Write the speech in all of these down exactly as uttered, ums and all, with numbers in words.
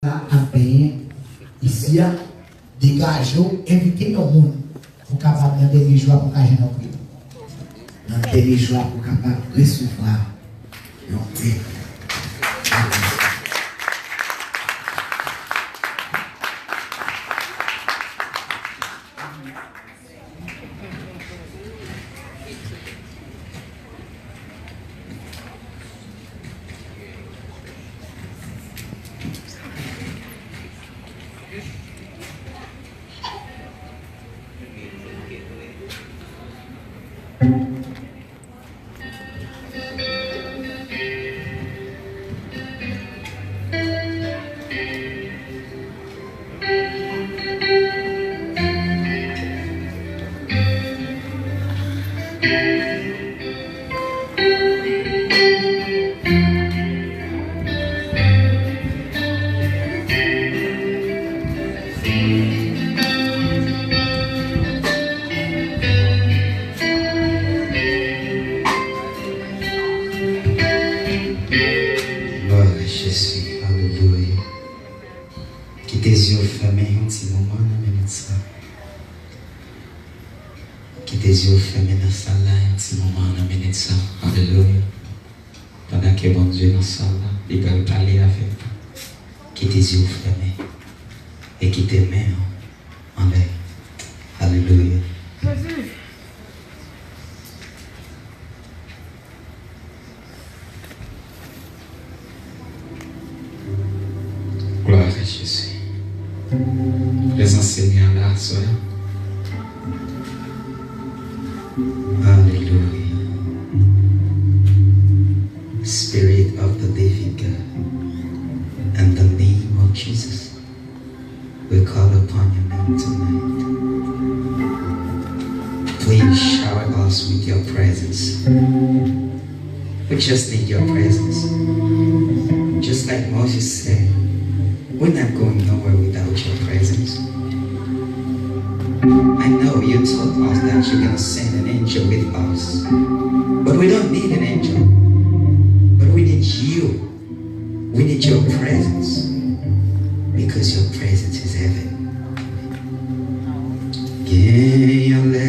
ap benyen isi a, degaje w, envite yon moun pou w kapab nan dènye jou a pou w ka jwenn yon pri. Nan dènye jou a pou w kapab resevwa yon pri. Glwa a Jezi, alelouya. Kite zye w fèmen yon ti moman nan minit sa. Kite zye w fèmen nan sal la yon ti moman nan minit sa. Alelouya. Pandan ke Bondye nan sal la, li pral pale avèk nou. Kite zye w fèmen. E kite men w anlè. Alelouya. Jezi. Glwa a Jezi. Prezans Senyè a la aswè a. Alelouya. Spirit of the living God, in the name of Jesus, we call upon your name tonight. Please shower us with your presence. We just need your presence. Just like Moses said, we're not going nowhere without your presence. I know you told us that you're gonna send an angel with us, but we don't need an angel. But we need you. We need your presence, because your presence is heaven. Gen yon lè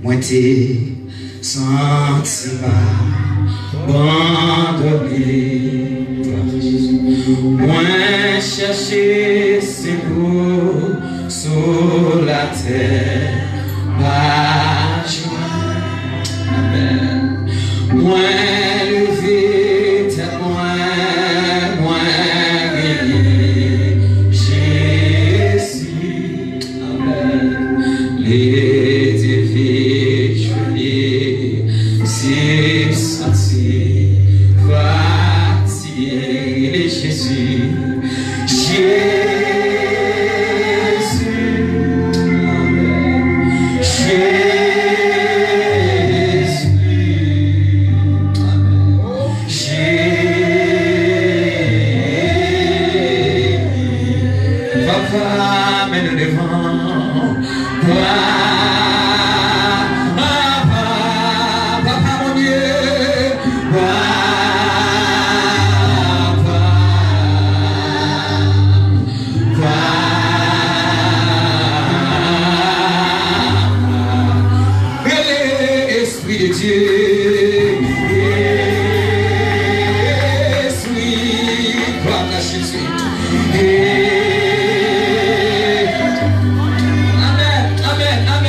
mwen te santi m abandone. Mwen chèche sekou sou latè, pa jwenn. Amèn. Mwen leve tèt mwen, mwen rele Jezi. Amèn. Li te vin jwenn li, si m santi fatige, rele Jezi. Jezi. Amèn. Jezi. Amèn. Jezi. Papa, men nou devan. Papa, papa, Bondye. Papa, papa. Rele Espri de Dye. Espri, glwa a Jezi. Amèn, amèn, amèn.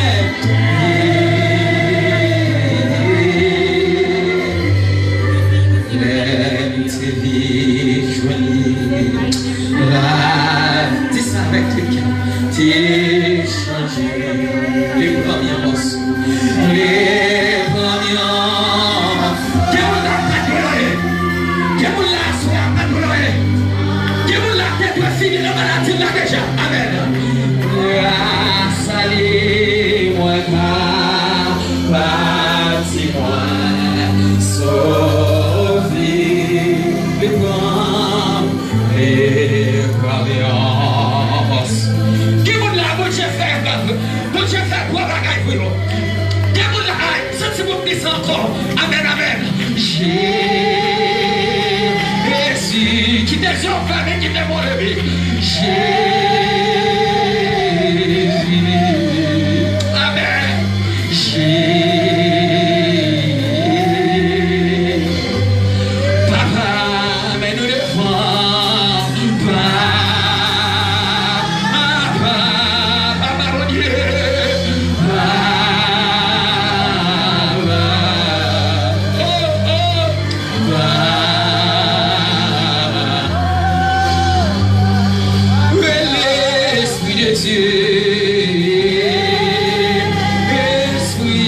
Espri,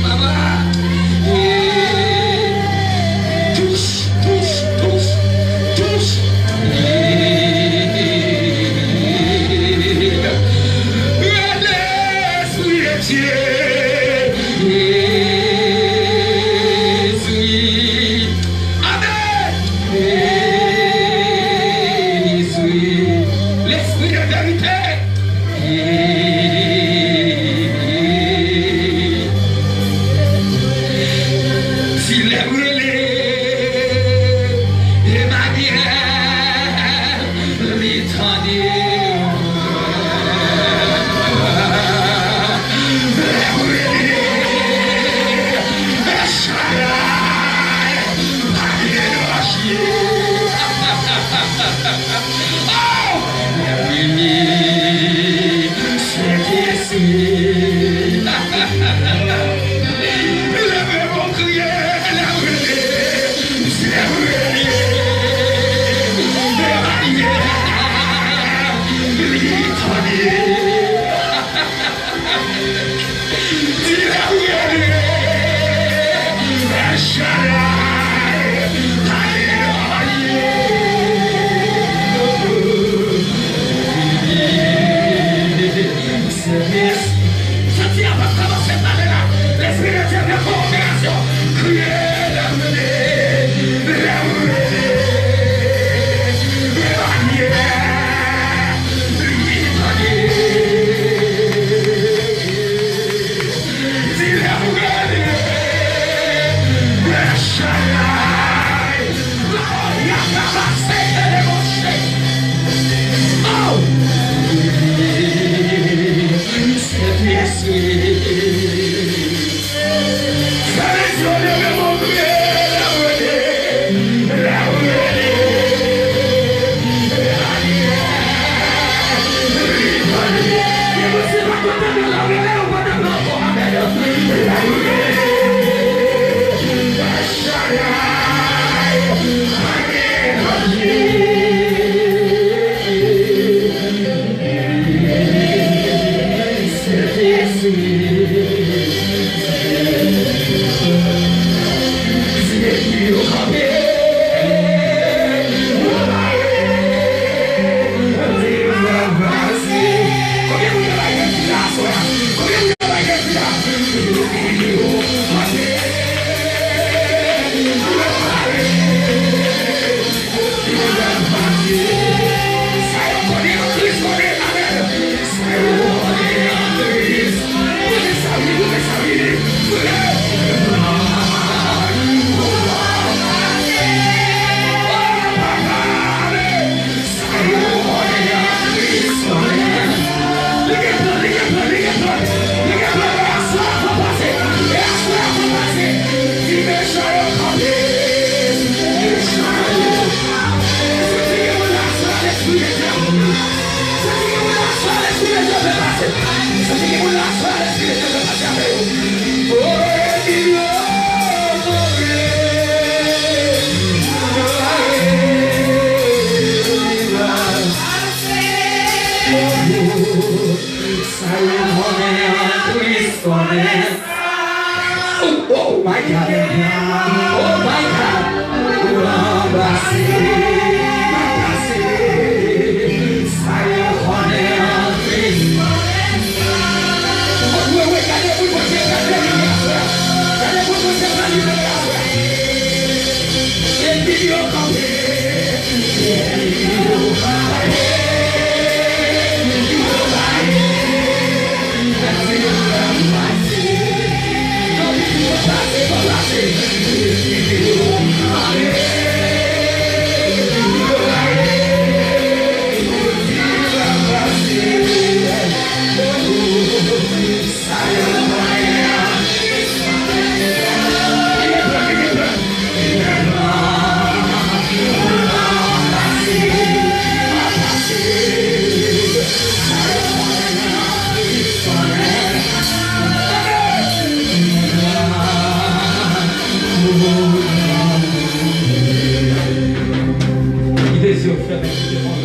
papa. Touch, touch, touch, touch. Rele Espri de Dye. Espri. Amèn. Lespri, lespri de verite. Di lè m rele Emanyèl, li tande. Lè m rele Elchaday, pa gen danje. Oh! Lè m rele Sentespri. Lè m rele, lè m rele, lè m rele Emanyèl, li tande. Di lè m rele Elchaday, alelouya. Sentespri, santi a p ap kòmanse pale la. Lespri de Dye fè yon operasyon. Kriye, lè m rele, lè m rele Emanyèl, li tande. Di lè m rele Elchaday. Oh! Sentespri. Sentespri, leve mwen priye, leve mwen priye, leve mwen priye. Sa yo konnen an Kris konnen. Oh, oh my God. Oh my God. Ou ranplase. Ranplase. Sa yo konnen an Kris. Wi, wi, gade pou Bondye fè delivrans la. Gade pou Bondye fè delivrans la. Epi yo kanpe. Kite zye w fèmen, kite mwen.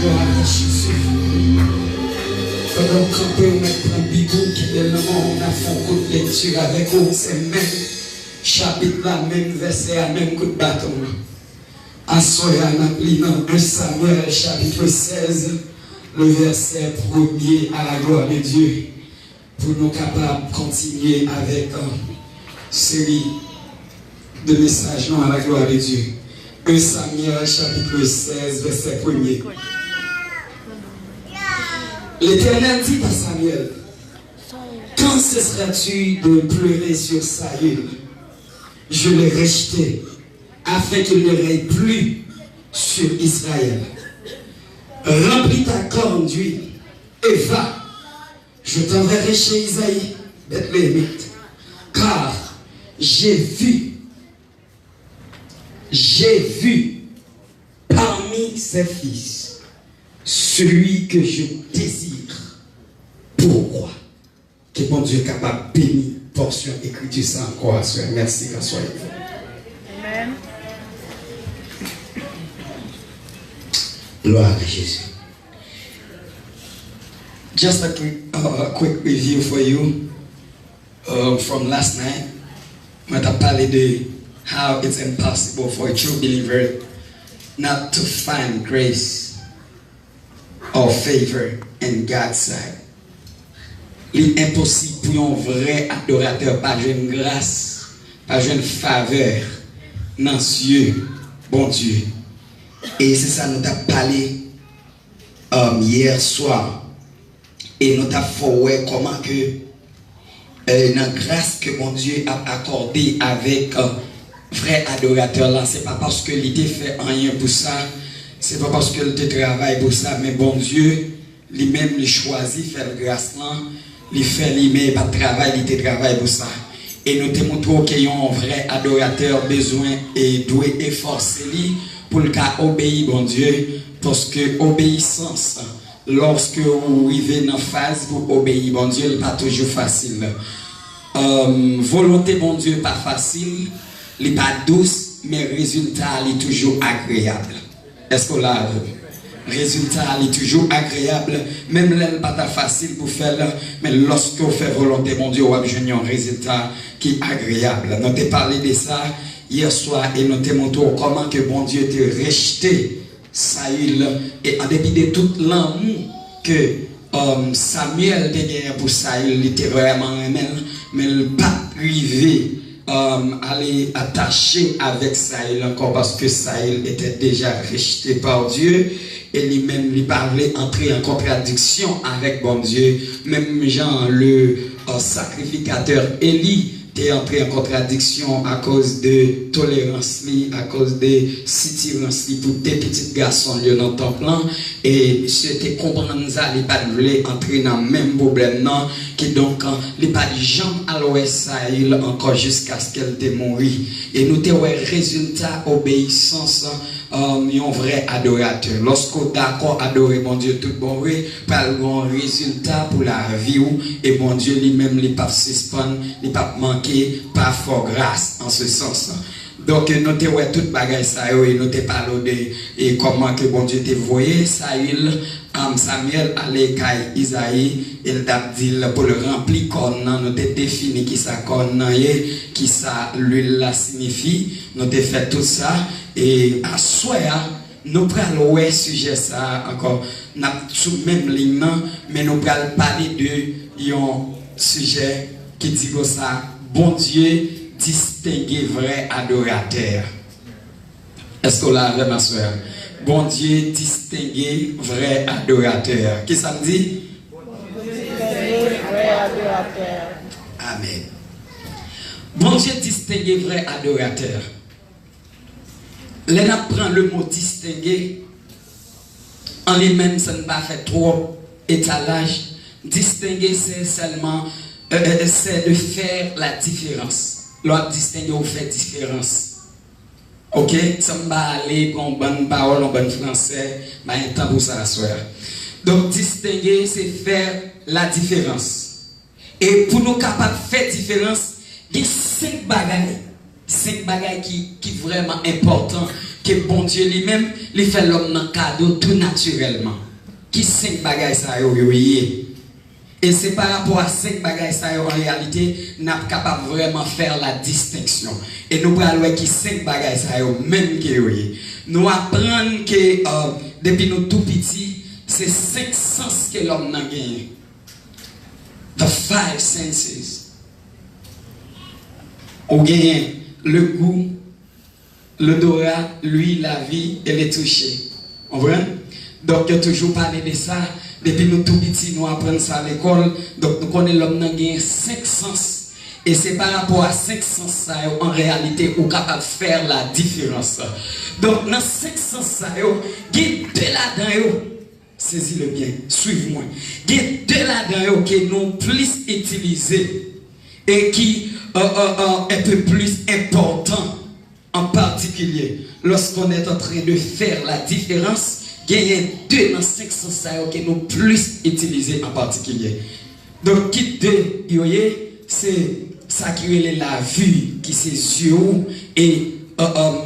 Glwa a Jezi. Pandan w kanpe, ou mèt pran Bib ou, kite l nan men w, n ap fè yon kout lekti avèk ou. Se menm chapit la, menm vèsè a, menm kout baton an. Aswè a, n ap li nan un Samyèl, chapitre seize, le verset premier, à la gloire de Dieu, pou nou kapab kontinye avèk, euh, seri de mesaj nou, à la gloire de Dieu. Un Samyèl, chapitre seize, verset premier. L'Éternel dit à Samuel, quand cesseras-tu de pleurer sur Saül? Je l'ai rejeté, afin qu'il ne règne plus sur Israël. Remplis ta corne d'huile et va. Je t'enverrai chez Isaï, Bethléemite, car j'ai vu, j'ai vu parmi ses fils celui que je désire pour roi. Ke Bondye kapab beni pòsyon ekriti sa ankò aswè. Mèsi, bonswa. Amen. Gloire à Jésus. Just a quick, uh, quick review for you, uh, from last night. Mwen t ap pale de how it's impossible for a true believer not to find grace or favor in God's sight. Li enposib pou yon vrè adoratè pa jwenn gras, pa jwenn favè nan zye Bondye. E se sa nou t ap pale, um, yè swa. E nou t ap fè w wè kòman ke, e, nan gras ke Bondye ap akòde avèk, e, vrè adoratè la, se pa paske li te fè anyen pou sa, se pa paske li te travay pou sa, men Bondye, li menm, li chwazi fè l gras lan, li fè li, men e pa t travay li te travay pou sa. E nou te montre w ke yon vrè adoratè bezwen e dwe efòse li pou l ka obeyi Bondye, paske obeyisans, lòske ou rive nan faz pou obeyi Bondye, li pa toujou fasil. Em, volonte Bondye pa fasil, li pa dous, men rezilta li toujou agreyab. Èske w la avè m? Rezilta a li toujou agreyab, menm lè l pa ta fasil pou fè l, men lòske w fè volonte Bondye, w ap jwenn yon rezilta ki agreyab. Nou te pale de sa yè swa e nou te montre w kòman ke Bondye te rejte Sayil, e an depi de tout lanmou ke, um, Samyèl te genyen pou Sayil, li te vrèman renmen l, men l pa t rive, um, ale atache avèk Sayil ankò, paske Sayil était déjà rejeté par Dieu, e li menm, li pa vle antre an kontradiksyon avèk Bondye, menm jan le, uh, sacrificateur Élie te antre an kontradiksyon akoz de tolerans li, akoz de sitirans li pou de pitit gason l yo nan tanp lan, e misye te konprann sa, li pa t vle antre nan menm pwoblèm nan, kidonk, li pa t janm al wè Sayil ankò jiskaske l te mouri. E nou te wè rezilta obeyisans, um, yon vrè adoratè. Lòske w dakò adore Bondye tout bon vre, pral gen yon rezilta pou lavi w, e Bondye li menm, li p ap sispann, li p ap manke pa fè w gras an se sans. Donk, nou te wè tout bagay sa yo, e nou te pale w de, e kòman ke Bondye te voye Sayil, um, Samyèl ale kay Izayi, e l t ap di l pou l ranpli kòn nan. Nou te defini kisa kòn nan ye, kisa lwil la siyifi. Nou te fè tout sa, e aswè a, nou pral wè sijè sa a ankò. N ap sou menm liy nan, men nou pral pale de yon sijè ki di konsa, Bondye distenge vrè adoratè. Èske w la avè m aswè a? Bondye distenge vrè adoratè. Kisa m di? Bondye distenge vrè adoratè. Amèn. Bondye distenge vrè adoratè. Lè n ap pran le mo distenge, an li menm, san n pa fè twòp etalaj, distenge, se sèlman, euh, euh, c'est de faire la différence. Lè w ap distenge, ou fè diferans. Oke? San m pa ale pran yon bann pawòl, yon bann fransè, m pa gen tan pou sa aswè a. Donk, distenge, se fè la diferans. E pou nou kapab fè diferans, gen senk bagay, senk bagay ki, ki vrèman enpòtan ke Bondye li menm, li fè lòm nan kado tou natirèlman. Ki senk bagay sa yo, yo ye? E se pa rapò a senk bagay sa yo, an reyalite, n ap kapab vrèman fè la distenksyon. E nou pral wè ki senk bagay sa yo menm ke yo ye. Nou aprann ke, euh, depi nou tou piti, se senk sans ke lòm nan genyen. The five senses. Ou genyen le goût, l'odorat, l'ouïe, la vue et le toucher. Konprann? Donk, yo toujou pale de sa. Depi nou tou piti, nou aprann sa lekòl. Donk, nou konnen lòm nan genyen senk sans. E se pa rapò a senk sans sa yo, an reyalite, ou kapab fè la diferans. Donk, nan senk sans sa yo, gen de ladan yo, sezi le byen, swiv mwen. Gen de ladan yo ke nou plis itilize e ki, euh, euh, euh, un peu plus important en particulier. Lorsqu'on est en train de faire la différence, genyen de nan senk sans sa yo ke nou plis itilize an patikilye. Donk, ki de yo ye? Se sa ki rele la vue, ki se zye w, e, euh, euh,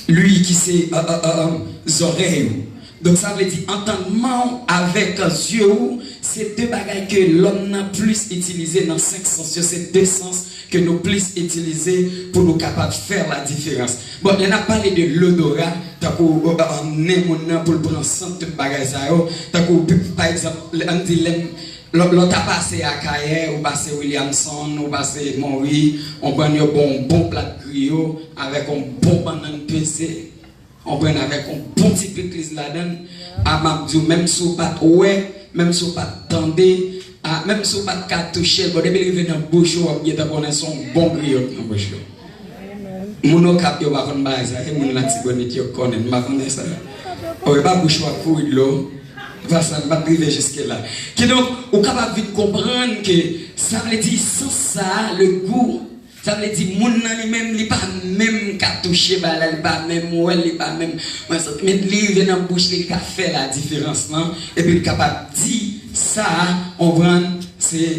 l'ouïe, ki se, euh, euh, euh, euh, zòrèy ou. Donk, sa vle di, antannman w avèk zye ou, se de bagay ke lòm nan plis itilize nan senk sans yo, se de sans ke nou plis itilize pou nou kapab fè la diferans. Bon, lè n ap pale de l'odorat, tankou, euh, euh, nen moun nan pou l pran sant, tout bagay sa yo, tankou, p-, pa egzanp, lè, ann di, lè m, lè, lè w ta pase Akayè, ou pase Williamson, ou pase Monwi, on pran yo bon, bon plat griyo, avèk on bon bannann peze, on pran avèk on bon ti pikliz ladan l. A, m ap di w, menm si w pa t wè, menm si w pa t tande, a, menm si w pa t ka touche l, bon, depi l rive nan bouch ou, w ap gentan konnen se yon bon griyo k nan bouch ou. Moun Okap yo pa konn bagay sa, e moun Latibonit yo konnen, m pa konnen sa. O, e pa bouch ou ap kouri dlo, pa sa, m pa t rive jiske la. Kidonk, ou kapab vin konprann ke sa vle di sans sa a, le goût, sa vle di moun nan li menm, li pa menm ka touche bagay la, li pa menm wè l, li pa menm, men li rive nan bouch li, li ka fè la diferans lan, epi li kapab di sa a, konprann, se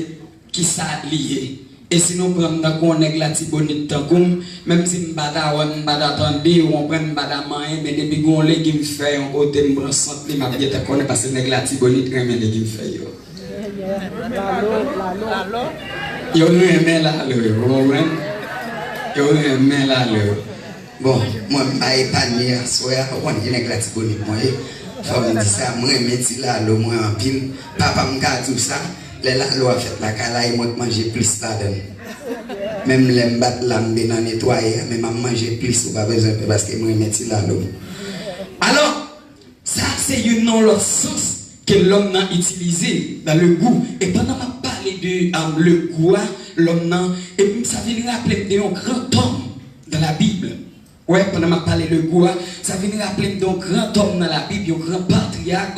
kisa li ye. E si nou pran m tankou yon nèg Latibonit tankou m, menm si m pa ta wè, m pa ta tande, ou konprann, m pa ta manyen, men depi gen yon legim fèy yon kote, m pran sant li, m ap gentan konnen, paske nèg Latibonit renmen legim fèy yo. Yo renmen lalo yo, ou konprann? Yo renmen lalo yo. Bon, mwen, m pa epanye aswè a, ou konn ki nèg Latibonit mwen ye. Fò m di sa, m renmen ti lalo mwen anpil. Papa m ka di w sa, lè lalo a fèt lakay la, e mwen k manje plis ladan l. Menm lè m bat la, m te nan netwaye a, men m ap manje plis, ou pa bezwen pè, paske m renmen ti lalo m. Alò, sa se youn nan lòt sans ke lòm nan itilize dans le goût. E pandan m ap pale de, um, le goût a, lòm nan, e sa vin raple m de yon gran tòm dans la Bible. Wè, pandan m ap pale de goût a, sa vin raple m de yon gran tòm nan Labib, yon gran patriyak,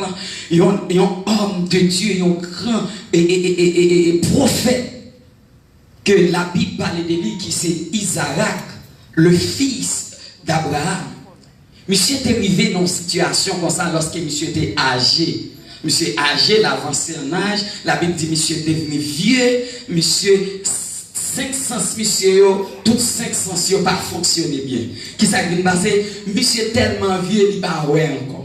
yon, yon homme de Dieu, yon gran e, e, e, e, e, e, e pwofèt ke Labib pale de li, ki se Izarak, le fils d'Abraham. Misye te rive nan yon sitiyasyon konsa lòske misye te aje. Misye aje, l avanse an aj, Labib di misye devni vye, misye, senk sans misye yo, tout senk sans yo pa fonksyone byen. Kisa k vin pase? Misye tèlman vye, li pa wè ankò.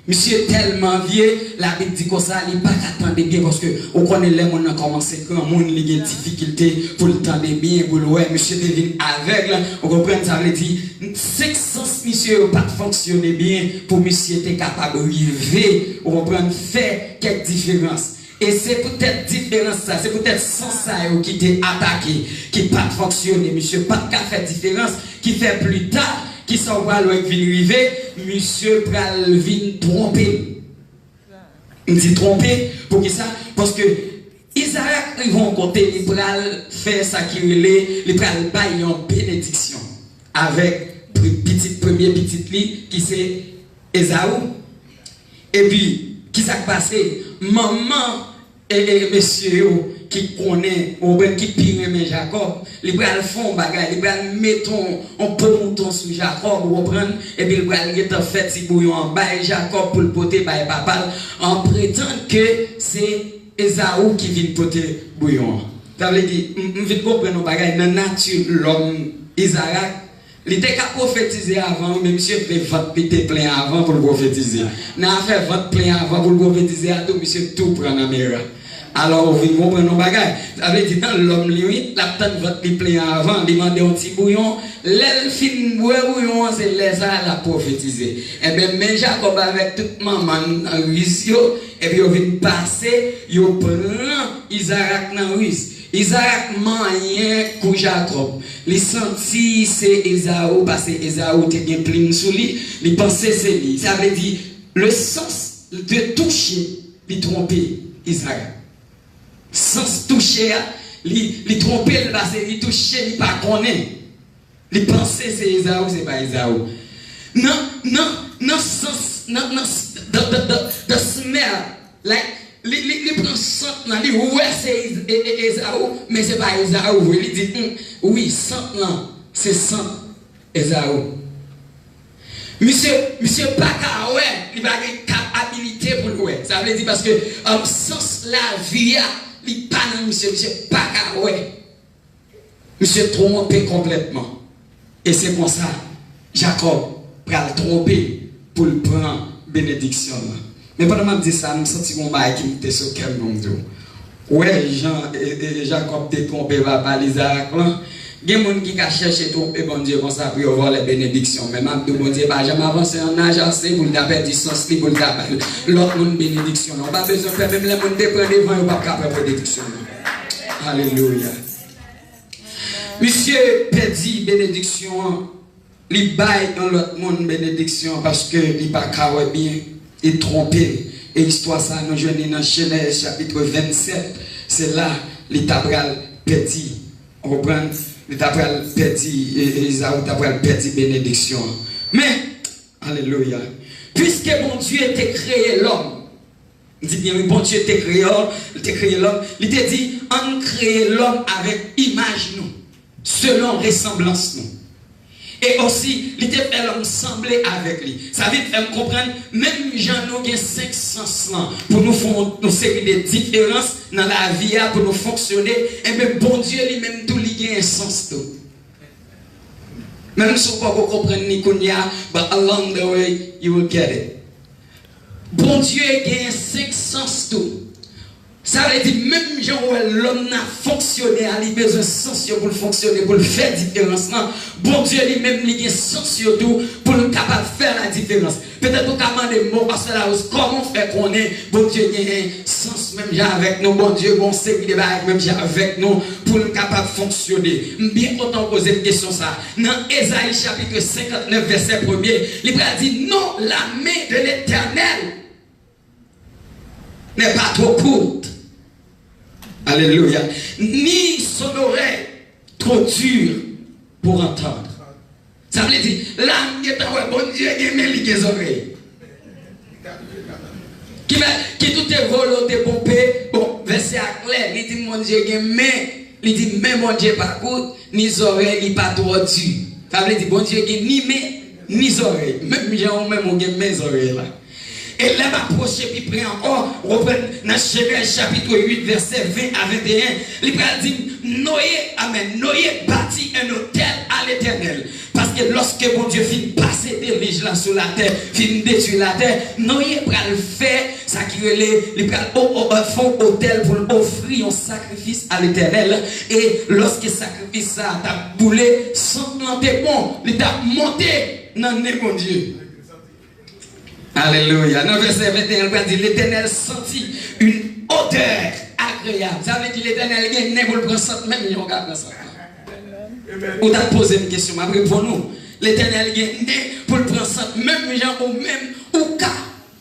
Misye tèlman vye, Labib di konsa, li pa ka tande byen, paske ou konnen lè moun nan kòmanse granmoun, li gen difikilte pou l tande byen, pou l wè. Misye te vin avèg, ou konprann, sa vle di, senk sans misye yo pa t fonksyone byen pou misye te kapab rive, ou konprann, fè kèk diferans. E se poutèt diferans sa, se poutèt sans sa yo ki te atake, ki pa t fonksyone, misye pa t ka fè diferans, ki fè pli ta, kisa w pral wè k vin rive, misye pral vin twonpe l. M di twonpe, poukisa? Paske Izarak rive yon kote, li pral fè sa ki rele, li pral bay yon benediksyon avèk pri-, pitit, premye pitit li, ki se Ezaou. Epi, kisa k pase? Manman e, e, mesye yo ki konnen, ou konprann, ki pi renmen Jakòb, li pral fè yon bagay, li pral mete yon, yon po mouton sou Jakòb, ou konprann, epi li pral gentan fè ti bouyon an bay Jakòb pou l pote bay papa l, an pretann ke se Ezaou ki vin pote bouyon an. Sa vle di, m, m vin konprann yon bagay nan nati lòm Izarak, li te ka pwofetize avan, wi, men misye vle vant li te plen avan pou l pwofetize. Nan afè vant plen avan pou l pwofetize a tou, misye tou pran nan mera. Alò, ou vin konprann yon bagay. Sa vle di, nan lòm li, wi, l ap tann vant li plen avan, li mande yon ti bouyon. Lè l fin bwè bouyon an, se lè sa a l ap pwofetize. Enben, men Jakòb avèk tout manman l nan riz yo, epi yo vin pase, yo pran Izarak nan riz. Izarak manyen kou Jakòb. Li santi se Ezaou, paske Ezaou te gen plim sou li, li panse se li. Sa vle di, le sens de toucher, li twonpe Izarak. Sans touche a, li, li twonpe l, paske li touche, li pa konnen. Li panse se Ezaou, se pa Ezaou. Nan, nan, nan sans, nan, nan, the, the, the, the smell, like, li, li, li pran sant lan, li wè se Ez-, E-, E-, Ezaou, men se pa Ezaou vre. Li di, hmm, wi, sant lan, se sant Ezaou. Misye, misye pa ka wè, li pa gen kap abilite pou l wè. Sa vle di paske, um, sans lavi a, li pa nan misye, misye pa ka wè. Misye twonpe konplètman. E se konsa, Jakòb pral twonpe pou l pran benediksyon l lan. Men pandan m ap di sa, m santi gon bagay ki moute sou kè m pou m di w. Ou wè jan, e, e, Jakòb te twonpe papa l Izarak lan? Gen moun ki ka chèche twonpe Bondye konsa pou yo vòlè benediksyon. Men m ap di w, Bondye pa janm avanse an aj ase pou l ta pèdi sans li, pou l ta bay lòt moun benediksyon lan. Ou pa bezwen pè, menm lè moun te pran devan, yo p ap ka pran benediksyon lan. Alelouya. Misye pèdi benediksyon an, li bay yon lòt moun benediksyon paske li pa ka wè byen, li twonpe l. E istwa sa a, nou jwenn li nan Jenèz chapit vennsèt. Se la li ta pral pèdi, ou konprann? Li ta pral pèdi, e, e Ezaou ta pral pèdi benediksyon an. Men, alelouya. Piske Bondye te kreye lòm, m di byen wi, Bondye te kreye, te kreye lòm, li te di, ann kreye lòm avèk imaj nou, selon resanblans nou. E osi, li te fè lòm sanble avèk li. Sa vin fè m konprann, menm jan nou gen senk sans lan pou nou fè yon, yon seri de diferans nan lavi a, pou nou fonksyone, enben, Bondye li menm tou, li gen sans tou. Menm si w poko konprann li kounye a, but along the way, you will get it. Bondye genyen senk sans tou. Sa vle di, menm jan w wè lòm nan fonksyone a, li bezwen sans yo pou l fonksyone, pou l fè diferans lan. Bondye li menm, li gen sans yo tou pou l kapab fè la diferans. Petèt ou ka mande m, "Bon, Pastè Larousse, kòman w fè konnen Bondye genyen sans menm jan avèk nou? Bondye gen yon seri de bagay menm jan avèk nou pou l kapab fonksyone." M byen kontan w poze m kesyon sa. Nan Ezayi chapit senkantnèf, vèsè premye, li pral di, "Non, la main de l'Éternel n'est pas trop courte. Alléluia. Ni son oreille trop dure pour entendre." Sa vle di, la m gentan wè Bondye gen men, li gen zòrèy. Ki fè, ki tout te vole, te ponpe, bon, vèsè a klè, li di Bondye gen men, li di men Bondye pa kout, ni zòrèy li pa twò di. Sa vle di Bondye gen ni men, ni zòrèy. Menm jan ou menm ou gen men, zòrèy la. E lè m apwoche pi pre ankò, ou konprann, nan Jenèz chapit uit, vèsè ven a venteyen, li pral di m, Noye, amèn, Noye bati un autel à l'Éternel. Paske lòske Bondye fin pase delij la sou latè, fin detwi latè, Noye pral fè sa ki rele, li pral o, o, o, fè yon otèl pou l ofri yon sakrifis a Letènèl. E lòske sakrifis sa a t ap boule, sant lan te bon, li t ap monte nan nen Bondye. Alelouya. Nan vèsè venteyen, l pral di, Letènèl santi une odeur agréable. Sa vle di Letènèl gen nen pou l pran sant, menm jan w ka pran sant. Ou t ap poze m kesyon, m ap reponn ou. Letènèl gen nen pou l pran sant, menm jan ou menm ou ka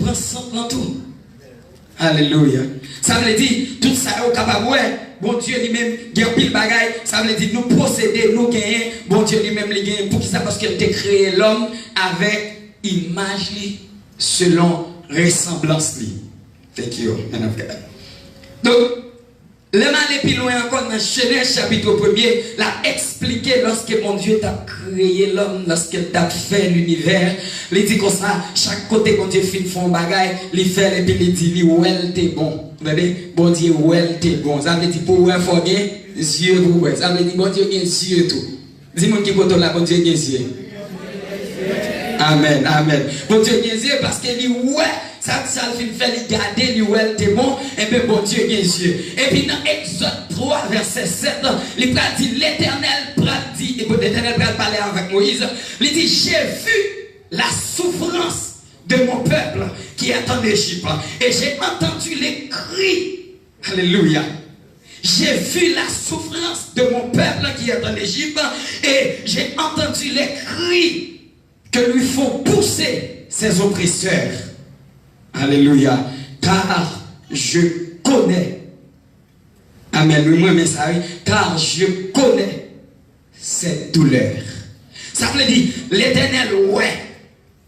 pran sant lan tou. Alelouya. Sa vle di, tout sa yo kapab wè, Bondye li menm gen anpil bagay. Sa vle di, nou posede, nou genyen, Bondye li menm li genyen. Poukisa? Paske l te kreye lòm avèk imaj li, selon resanblans li. Thank you, man of God. Donk, lè m ale pi lwen ankò nan Jenèz chapit premye, l ap eksplike lòske Bondye t ap kreye lòm, lòske l t ap fè linivè, li di konsa, chak kote Bondye fin fè yon bagay, li fè l epi li di, li wè l te bon. Ou tande? Bondye wè l te bon. Sa vle di pou w wè, fò w gen zye pou w wè. Sa vle di Bondye gen zye tou. Di moun ki kote w la, Bondye gen zye. Amèn, amèn. Bondye gen zye paske li wè sa, sa l fin fè, li gade, li wè l te bon. Enben, Bondye gen zye. Epi nan Egzòd twa, vèsè sèt, li pral di, Letènèl pral di, e bon, Letènèl pral pale avèk Moyiz, li di, J'ai vu la souffrance de mon peuple qui est en Égypte, et j'ai entendu les cris. Alléluia. J'ai vu la souffrance de mon peuple qui est en Égypte, et j'ai entendu les cris que lui font pousser ses oppresseurs. Alléluia. Car je connais. Amèn. Wi, mwen renmen sa, wi. Car je connais cette douleur. Sa vle di, Letènèl wè.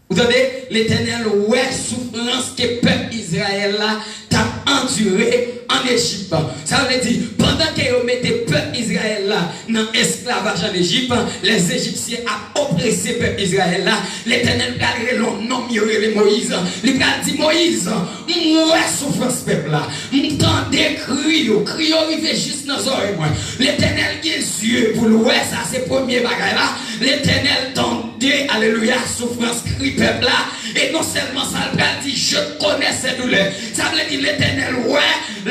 Ou tande? Letènèl wè soufrans ke pèp Izrayèl la t ap andire an Ejip. Sa vle di, pandan ke yo mete pèp Izrayèl la nan esklavaj an Ejip, lè Ejipsyen ap oprese pèp Izrayèl la, Letènèl pral rele yon nonm yo rele Moyiz. Li pral di, Moyiz, m wè soufrans pèp la. M tande kri yo. Kri yo rive jis nan zòrèy mwen. Letènèl gen zye pou l wè sa, se premye bagay la. Letènèl tande, alelouya, soufrans, kri pèp la. E non sèlman sa, l pral di, Je connais ses douleurs. Sa vle di Letènèl wè,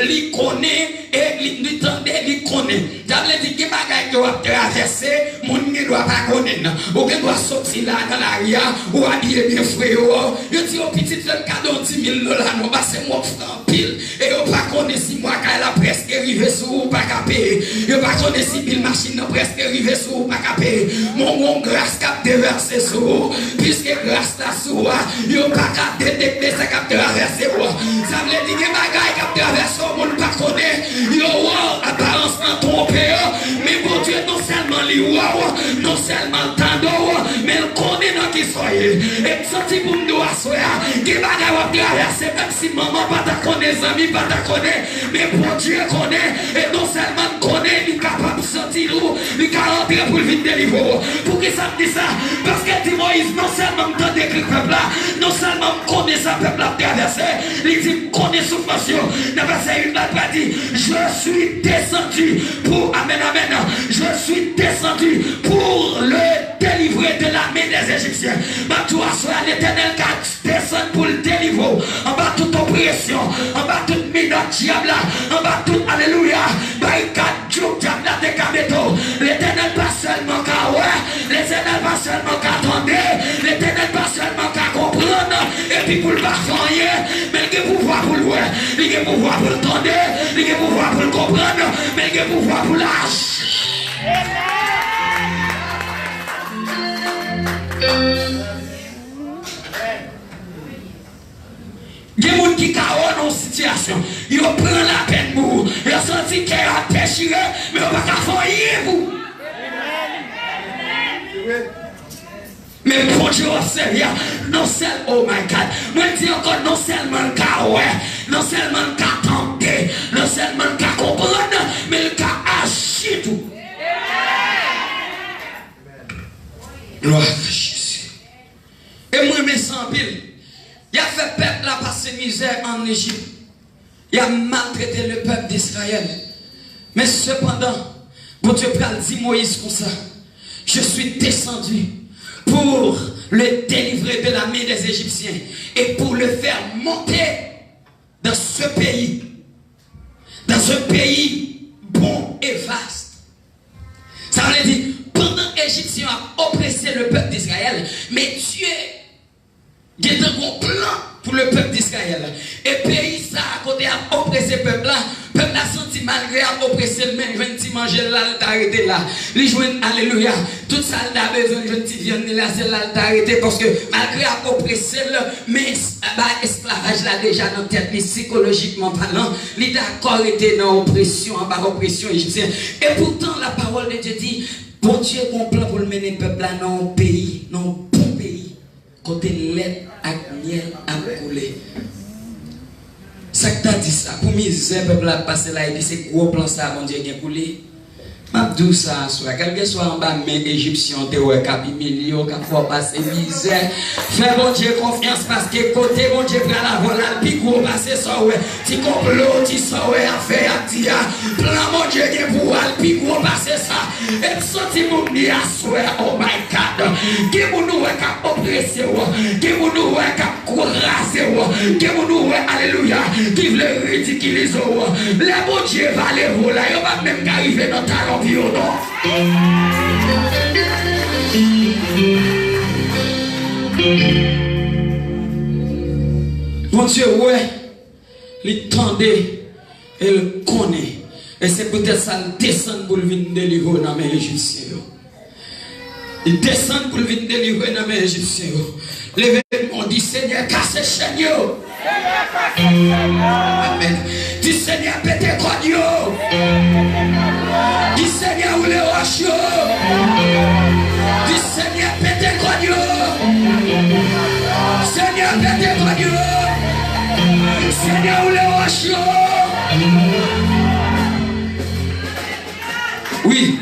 li konnen, e li, li tande, li konnen. Sa vle di, gen bagay ke w ap travèse, moun gen dwa pa konnen. Ou gen dwa soti la nan lari a, ou abiye byen fre yo. Yo di, "O pitit, fè m kado dis mil dola non, pase m wè w fè anpil." E yo pa konnen si mwa kay la prèske rive sou ou, ou pa ka peye. Yo pa konnen si bil machin nan prèske rive sou ou, ou pa ka peye. Men w gen yon gras k ap devèse sou ou. Piske gras la sou ou a, yo pa ka detekte sa k ap travèse ou a. Sa vle di gen bagay k ap travèse w, moun pa konnen. Yo wè w, aparans lan twonpe yo. Men Bondye non sèlman li wè w, non sèlman l tande w, men l konnen nan kisa w ye. E m santi pou m di w aswè a, gen bagay w ap travèse, menm si manman pa ta konnen, zanmi pa ta konnen, men Bondye konnen. E non sèlman l konnen, li kapab Santi ou, li ka rantre pou l vin delivre w. Poukisa m di sa? Paske l di Moyiz, non sèlman m tande kri pèp la, non sèlman m konnen sa pèp la ap travèse, li di m konnen soufrans yo. Nan vèsè uit la, l pral di, Je suis descendu pour, amen, amen, je suis descendu pour le délivrer de la main des Égyptiens. M ap di w aswè a, Letènèl ka desann pou l delivre w anba tout opresyon, anba tout minòt dyab la, anba tout, alelouya, barikad djouk dyab la te ka mete w. Letènèl pa sèlman ka wè, Letènèl pa sèlman ka tande, Letènèl pa sèlman ka konprann, epi pou l pa fè anyen, men l gen pouvwa pou l wè, li gen pouvwa pou l tande, li gen pouvwa pou l konprann, men l gen pouvwa pou l aji. Gen moun ki ka wè w nan yon sitiyasyon, yo pran lapèn pou ou, yo santi kè yo ap dechire, men yo pa ka fè anyen pou ou. Men Bondye w ap sèvi a, non sèl, oh my God, mwen di ankò, non sèlman l ka wè, non sèlman l ka tande, non sèlman l ka konprann, men l ka aji tou. Glwa a Jezi. E m renmen sa anpil. Y ap fè pèp la pase mizè ann Ejip. Y ap maltrete le pèp d'Izrayèl. Men sepandan, Bondye pral di Moyiz konsa, Je suis descendu pour le délivrer de la main des Égyptiens et pour le faire monter dans ce pays, dans un pays bon et vaste. Sa vle di, pandan Ejipsyen yo ap oprese le pèp d'Izrayèl, men Dye gentan gon plan pou le pèp d'Izrayèl. E peyi sa a, kote y ap oprese pèp la, pèp la santi malgre y ap oprese l, men jwenn ti manje l la, l ta rete la. Li jwenn, alelouya, tout sa l ta bezwen, l jwenn ti vyann li la, se la l ta rete, paske malgre y ap oprese l, men s-, ba esklavaj la deja nan tèt li, sikolojikman palan, li dakò rete nan opresyon, anba opresyon ejipsyen. Epoutan, la parole de Dieu dit, Bondye gon plan pou l mennen pèp la nan yon peyi, nan yon bon peyi, kote lèt ak myèl ap koule. Sa k ta di sa? Pou mizè pèp la ap pase la, epi se gwo plan sa a Bondye gen pou li? M ap di w sa aswè a, kèlkeswa anba men ejipsyen w te wè k ap imilye w, k ap fè w pase mizè, fè Bondye konfyans, paske kote Bondye pral avè w la, l pi gwo pase sa w wè. Ti konplo, ti sa w wè y ap fè, y ap di a, plan Bondye gen pou w a, l pi gwo pase sa. E m santi moun li aswè a, oh my God. Gen moun ou wè k ap oprese w, gen moun ou wè k ap kraze w, gen moun ou wè, alelouya, ki vle ridikilize w. Lè Bondye va leve w la, yo p ap menm ka rive nan talon pye w non. Bondye wè, li tande, e l konnen. E se poutèt sa l desann pou l vin delivre w nan men Ejipsyen yo. Li desann pou l vin delivre nan men Ejipsyen yo. Leve men w, di, Senyè, kase chèn yo. Amèn. Di, Senyè, pete kòd yo. Di, Senyè, woule wòch yo. Di, Senyè, pete kòd yo. Senyè, pete kòd yo. Senyè, woule wòch yo. Wi.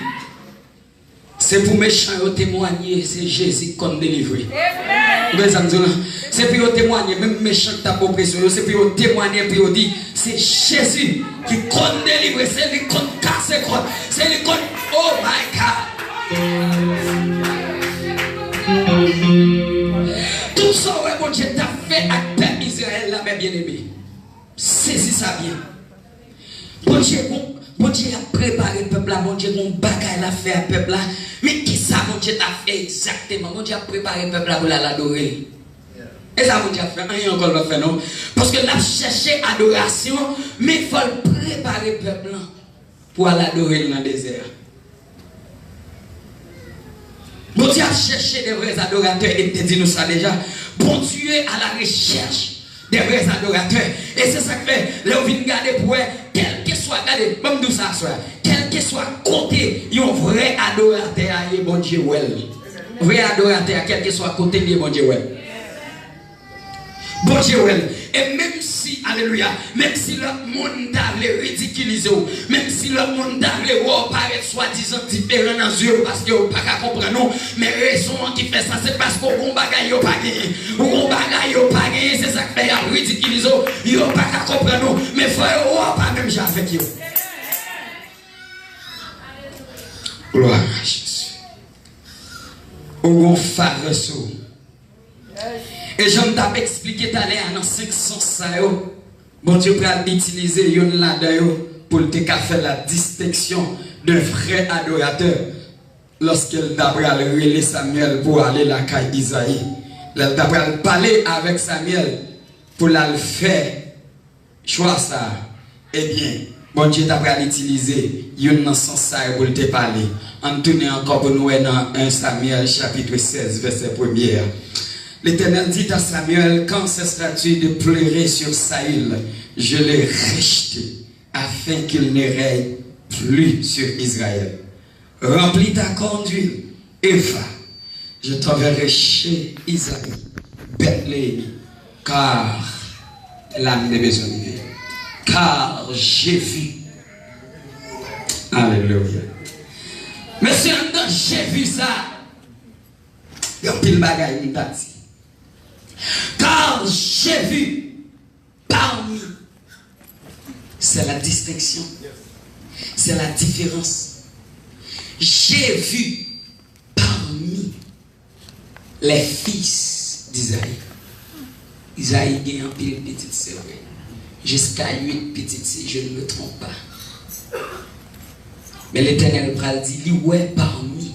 Se pou mechan yo temwanye, se Jezi k konn delivre. Ou konn sa m di w la? Se pou yo temwanye, menm mechan k t ap oprese yo, se pou yo temwanye, pou yo di, se Jezi ki konn delivre, se li k konn kase kòd, se li k konn, oh my God! Tout sa w wè Bondye t ap fè ak pèp Izrayèl la, mè byeneme, sezi sa byen. Bondye gon, Bondye ap prepare pèp la, Bondye gon bagay l ap fè ak pèp la. Men kisa Bondye t ap fè egzakteman? Bondye ap prepare pèp la pou l al adore l. E sa Bondye ap fè? Anyen ankò l p ap fè non. Paske l ap chèche adorasyon, men fò l prepare pèp lan pou al adore l nan dezè a. Bondye ap chèche de vrè adoratè, e m te di nou sa deja. Bondye à la recherche des vrais adorateurs. E se sa k fè, lè w vin gade pou wè, kèlkeswa, gade, ban m di w sa aswè a, kèlkeswa kote yon vrè adoratè a ye, Bondye wè l. Vrè adoratè a, kèlkeswa kote l ye, Bondye wè l. Bondye wè l. E menm si, alelouya, menm si lòt moun ta vle ridikilize w, menm si lòt moun ta vle wè w parèt swadizan diferan nan zye yo paske yo pa ka konprann ou, men rezon an ki fè sa, se paske w gon bagay yo pa genyen. Ou gon bagay yo pa genyen, se sa k fè y ap ridikilize w. Yo pa ka konprann ou, men fò yo wè w pa menm jan avèk yo. Glwa a Jezi. Ou gon favè sou ou. E jan m t ap eksplike talè a nan senk sans sa yo, Bondye pral itilize youn ladan yo pou l te ka fè la distinction d'un vrai adorateur lòske l ta pral rele Samyèl pou ale lakay Izayi. Lè l ta pral pale avèk Samyèl pou l al fè chwa sa a, ebyen, Bondye ta pral itilize youn nan sans sa yo pou l te pale. Ann tounen ankò pou nou wè nan en Samyèl chapitre seize, vèsè premye a. L'Éternel dit à Samuel, quand cessera-tu de pleurer sur Saül? Je l'ai rejeté afin qu'il ne règne plus sur Israël. Remplis ta corne d'huile et va. Je t'enverrai chez Isaï, Bethléemite, car l'âne de maison de Dieu. Car j'ai vu. Alelouya. Mesye, anndan j'ai vu sa, gen anpil bagay m ta di. Car j'ai vu parmi. C'est la distinction. C'est la différence. J'ai vu parmi les fils d'Isaïe. Izayi gen anpil pitit, se vre. Jiska uit pitit, si je ne me trompe pas. Men Letènèl pral di, li wè parmi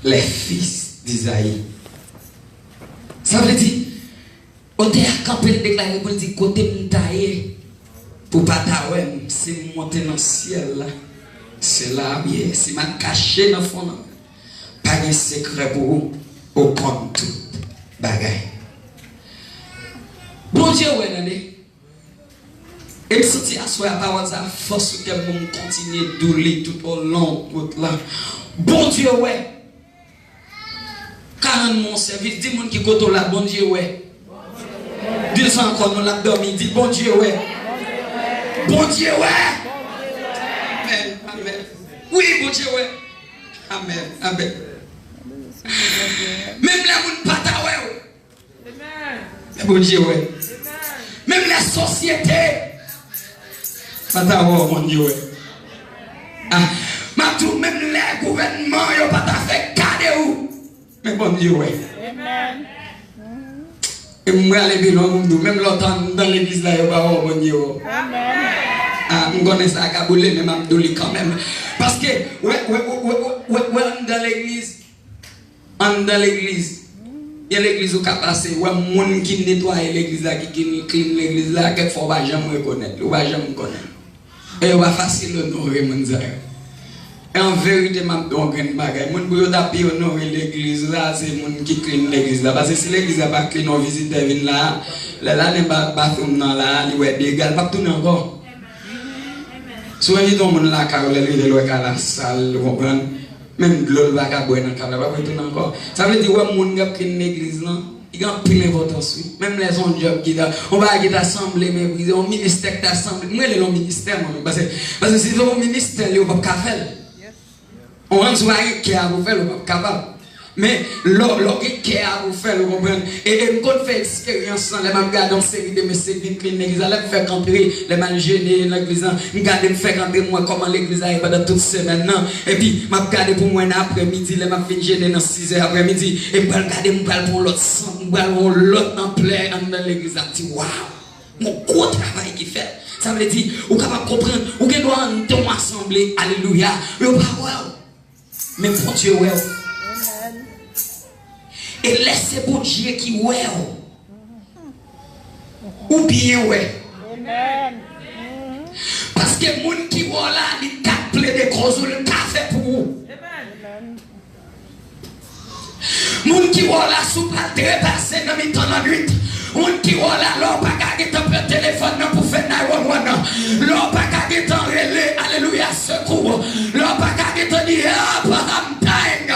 les fils d'Isaïe. Sa vle di, Otè a kanpe, l deklare pou l di, kote m ta ye pou w pa ta wè m, si m monte nan syèl la, se la m ye. Si m al kache nan fon lanmè, pa gen sekrè pou ou, ou konn tout bagay. Bondye wè, tande. E m santi aswè a pawòl sa fò sou kè m pou m kontinye doule tout olon wout la. Bondye wè. Ka rann mwen yon sèvis, di moun ki kote w la, Bondye wè. Di l sa ankò, non, l ap dòmi, di, Bondye wè. Bondye wè. Amèn, amèn. Wi, Bondye wè. Amèn, amèn. Menm lè moun pa ta wè w. Men Bondye wè. Menm lè sosyete pa ta wè w, Bondye wè. Ah, m ap di w, menm lè gouvènman yo pa ta fè gade w, men Bondye wè. E m prale pi lwen pou m di w, menm lè w t anndan legliz la, yo pa wè w, Bondye wè w. Ah, m konnen sa ka boule, men m ap di w li kanmenm. Paske, wè, wè, wè, wè, wè, wè anndan legliz, Anndan legliz. Gen legliz ou ka pase, wè moun ki netwaye legliz la, ki, ki clean legliz la, kèk fwa w pa janm rekonèt li, ou pa janm konnen l. E yo pa fasil onore moun sa yo. E an verite, m ap di w yon grenn bagay. Moun pou yo ta pi onore legliz la, se moun ki clean legliz la. Paske si legliz la pa clean, yon vizitè vin la, lè l ale ba-, bathroom nan la, li wè dega, l p ap tounen ankò. Si w envite yon moun lakay ou, lè l rive, l wè kay la sal, ou konprann? Menm dlo l pa ka bwè nan kay la, l p ap retounen ankò. Sa vle di, ou wè moun k ap clean legliz lan, li gen anpil enpòtans, wi. Menm lè se yon djòb ki ta, yon bagay ki ta sanble meprize, yon ministè ki ta sanble, m rele l yon ministè, mwen menm, paske, paske si se yon ministè, li, ou p ap ka fè l. Yon rann si w pa gen kè a pou fè l, ou p ap kapab. Men, lè w, lè w gen kè a pou fè l, ou konprann. E, e m konn fè eksperyans lan, lè m ap gade yon seri de mesye k vin clean legliz la, lè m fèk antre, lè m al jene nan legliz lan, m gade, m fèk antre, m wè kòman legliz la ye pandan tout semèn nan. Epi, m ap gade pou m wè nan aprèmidi, lè m ap fin jene nan sizè aprèmidi, e m pral gade, m pral pran yon lòt sans, m pral yon lòt anplè anndan legliz la. M di, waw! Gon gwo travay ki fèt. Sa vle di, ou kapab konprann, ou gen dwa anndan yon asanble, alelouya, yo pa wè w. Men Bondye wè w. E lè se Bondye ki wè w, ou byen wè. Paske moun ki wè w la, li ka plede koz ou, li ka fè pou ou. Moun ki wè w la, si w pral trepase nan mitan lannwit. Moun ki wè w la, lè w pa ka gentan pran telefòn nan pou fè nine one one nan. Lè w pa ka gentan rele, alelouya, sekou. Lè w pa ka gentan di, help, I'm dying.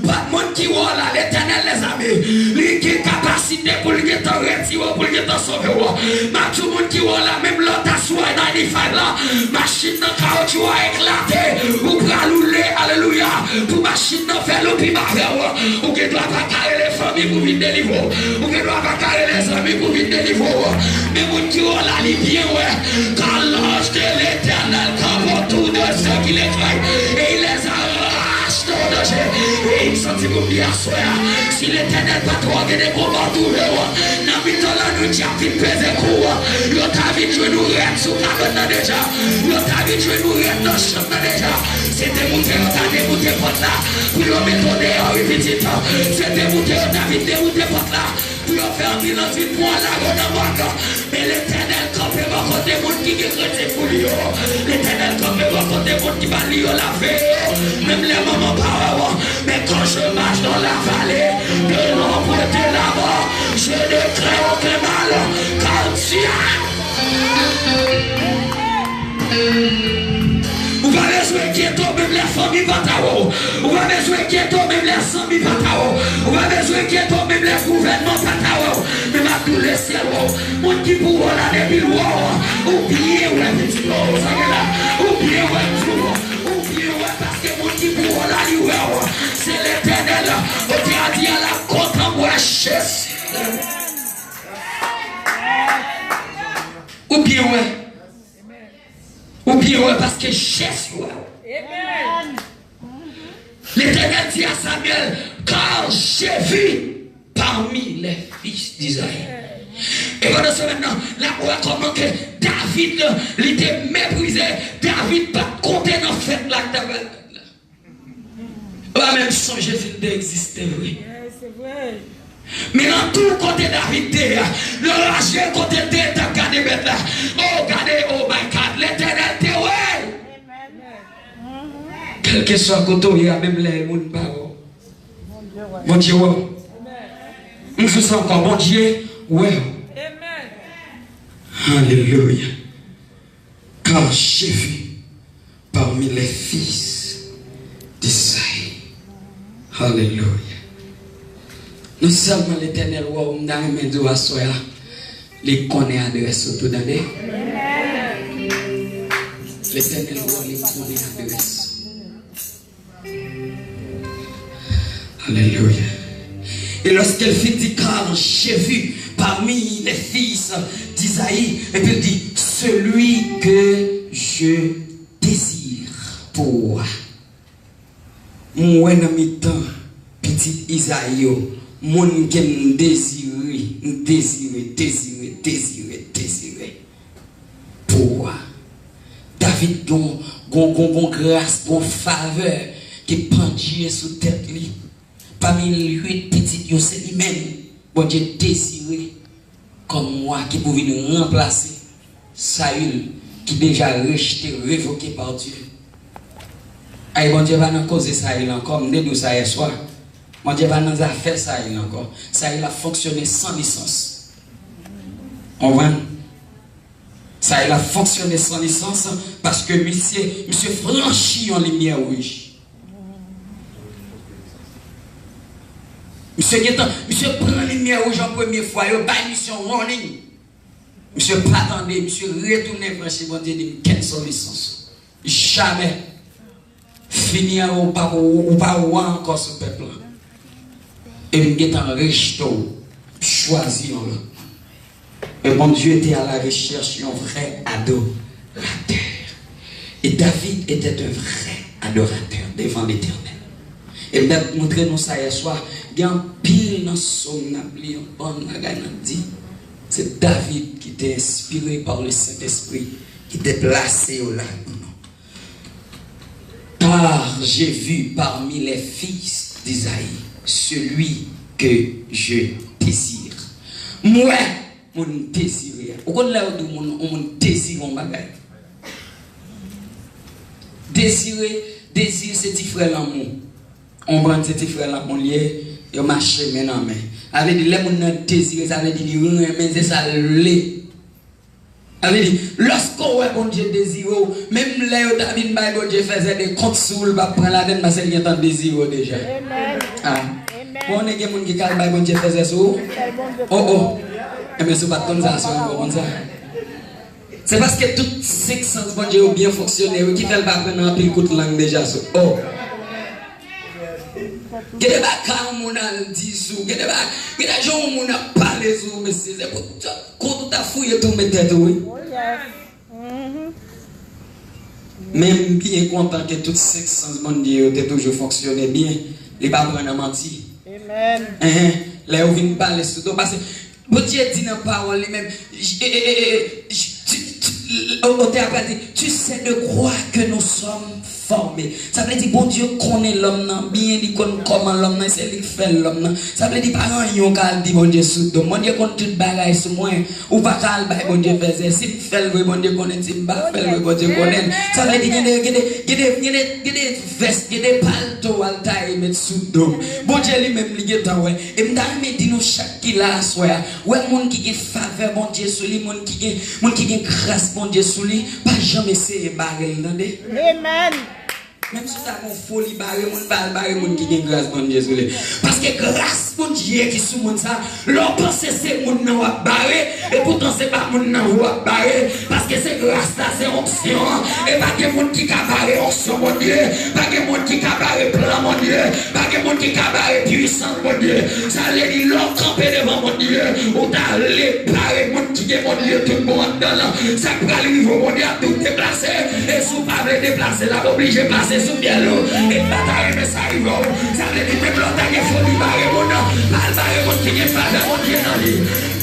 But moun ki wè w la, Letènèl dèzame, li gen kapasite pou l gentan rele. sove w. M ap di w, moun ki wè w la, menm lè w ta sou I ninety-five la, machin nan, kawotchou a eklate, ou pral woule, alelouya, pou machin nan fè loupim avè w. Ou gen dwa pa ka rele fanmi pou vin delivre w. Ou gen dwa pa ka rele zanmi pou vin delivre w. Men moun ki wè w la, li byen wè. Kan lanj de Letènèl kanpe otou de sè ki lekrèy, e il les arrache de danje. E m santi pou m di aswè a, si Letènèl pa twò gen de konba w twouve w, nan mitan lannwit, dyab vin peze kou w. Yo ta vin jwenn ou rèd sou kabann nan deja. Yo ta vin jwenn ou rèd nan chanm nan deja. Se demoute yo ta demoute pòt la pou yo mete w deyò, wi, pitit. Se demoute yo ta vin demoute pòt la pou yo fè anbilans vin pran lago nan mòg. Men Letènèl kanpe bò kote moun ki gen kretyen pou li yo. Letènèl kanpe bò kote moun ki ba li yo lavi yo. Menm lè manman pa wè w. Mais quand je marche dans la vallée de l'ombre de la mort, je ne crains aucun mal, car tu es Ou pa bezwen enkyete w menm lè fanmi pa ta wè w. Ou pa bezwen enkyete w menm lè zanmi pa ta wè w. Ou pa bezwen enkyete w menm lè gouvènman pa ta wè w. Men m ap di w, lesyèl wè w. Moun ki pou wè w la, depi l wè w, ou byen wè, pitit, o, sa gen la. Ou byen wè, m di w, ou byen wè, paske moun ki pou wè w la, li wè w. Se Letènèl. Otè a di, al ap kontan m wè Jezi. Ou byen wè. Ou byen wè, paske Jezi wè w. Letènèl di a Samyèl, car j'ai vu parmi les fils d'Isaï. E pandan semèn nan, n ap wè kòman ke David, li te meprize, David pa t konte nan fèt la k t ap fèt la. Ou pa menm sonje si l te egziste vre. Men nan tou kote David te ye a, nan raje kote l te ye t ap gade bèt la. Oh, gade, oh my God, Letènèl te wè l. Kèlkeswa kote w ye a, menm lè moun pa wè w, Bondye wè w. M di sa ankò, Bondye wè w. Alelouya. Car j'ai vu parmi les fils d'Isaï. Alelouya. Non sèlman Letènèl wè w, m ta renmen di w aswè a, li konnen adrès ou tou, tande. Letènèl wè w, li konnen adrès ou. Alléluia. Et lorsqu'elle fit dit, car j'ai vu parmi les fils d'Isaï, et puis il dit, celui que je désire pour roi. M wè nan mitan pitit Izayi yo, moun ke m dezire, m dezire, dezire, dezire, dezire. Pou wa. David gon, gon, gon, gon gras, gon favè ki pandye sou tèt li. Pami uit pitit yo, se li menm Bondye dezire kòm wa ki pou vin ranplase Sayil ki deja rejte, revoke pa Dye. Ay, Bondye pa nan koze Sayil ankò, m te di w sa yèswa. Bondye pa nan zafè Sayil ankò. Sayil ap fonksyone san lisans. Konprann? Sa e la fonksyone san lisans, paske misye, misye franchi yon limyè wouj. Misye gentan, misye pran limyè wouj an premye fwa, yo bay misye yon warning. Misye pa tande, misye retounen franchi, Bondye di m cancel lisans ou. Jamè. Fini an, ou pa, ou, ou pa wa ankò sou pèp lan. E m gentan rejte w, chwazi yon lòt moun. Et Bondye te a la rechèch yon vrè adoratè. Et David était un vrai adorateur devant l'Éternel. E m t ap montre nou sa yèswa, gen anpil nan sòm n ap li, yon bann bagay n ap di, se David ki te enspire pa le Saint-Esprit, ki te plase yo la pou nou. Car j'ai vu parmi les fils d'Isaï celui que je désire. M wè moun m dezire a. Ou konn lè yo di moun, yon moun dezire yon bagay? Dezire, dezire se ti frè lanmou. On bann se ti frè lanmou li ye, yo mache men nan men. Sa vle di, lè moun nan dezire, sa vle di li renmen, se sa l vle. Sa vle di, lòske w wè Bondye dezire w, menm lè yo ta vin bay Bondye fèzè de kont sou w, l p ap pran ladann paske l gentan dezire w deja. Amèn. Ah. Amèn. Bon, gen moun ki ka al bay Bondye fèzè sou ou? Oh, oh. Enben, si w pa t konn sa, si w ankò konn sa. Se paske tout senk sans Bondye yo byen fonksyone, wi, ki fè l pa pran nan anpil kout lang deja sou. Oh! Gen de bagay yon moun al di sou, gen de bagay, gen de jan yon moun ap pale sou, mesye, se pou tout kout ou ta fouye tou met tèt ou, wi. Men m byen kontan ke tout senk sans Bondye yo te toujou fonksyone byen. Li pa pran nan manti. Enhen. Lè yo vin pale sou do, paske Bondye di nan pawòl li menm, otè a pral di, tu sais de quoi que nous sommes formés. Sa vle di Bondye konnen lòm nan byen, li konn kòman lòm nan, se li k fè lòm nan. Sa vle di pa gen anyen w ka al di Bondye sou do m. Bondye konn tout bagay sou mwen. Ou pa ka al bay Bondye fèzè. Si m fè l vre, Bondye konnen. Si m pa fè l vre, Bondye konnen. Sa vle di gen de, gen de, gen de, gen de, gen de vès, gen de palto w al taye met sou do m. Bondye li menm li gentan wè. E m ta renmen di nou chak ki la aswè a, wè moun ki gen favè Bondye sou li, moun ki gen, moun ki gen gras Bondye sou li, pa janm eseye bare l, tande. Menm si w ta gen yon foli bare moun, pa al bare moun ki gen gras Bondye sou li. Paske gras Bondye ki sou moun sa, lè w panse se moun nan w ap bare, epoutan se pa moun nan w ap bare. Paske se gras la, se onksyon an. E pa gen moun ki ka bare onksyon Bondye. Pa gen moun ki ka bare plan Bondye. Pa gen moun ki ka bare pwisans Bondye. Sa vle di, lè w kanpe devan Bondye, ou ta vle bare moun ki gen Bondye tout bon anndan l. Sa k pral rive w, Bondye ap tou deplase. E si w pa vle deplase, l ap oblije pase sou fyèl ou. E m pa ta renmen sa rive w. Sa vle di, menm lè w ta gen foli bare moun, pa al bare moun ki gen favè Bondye nan li.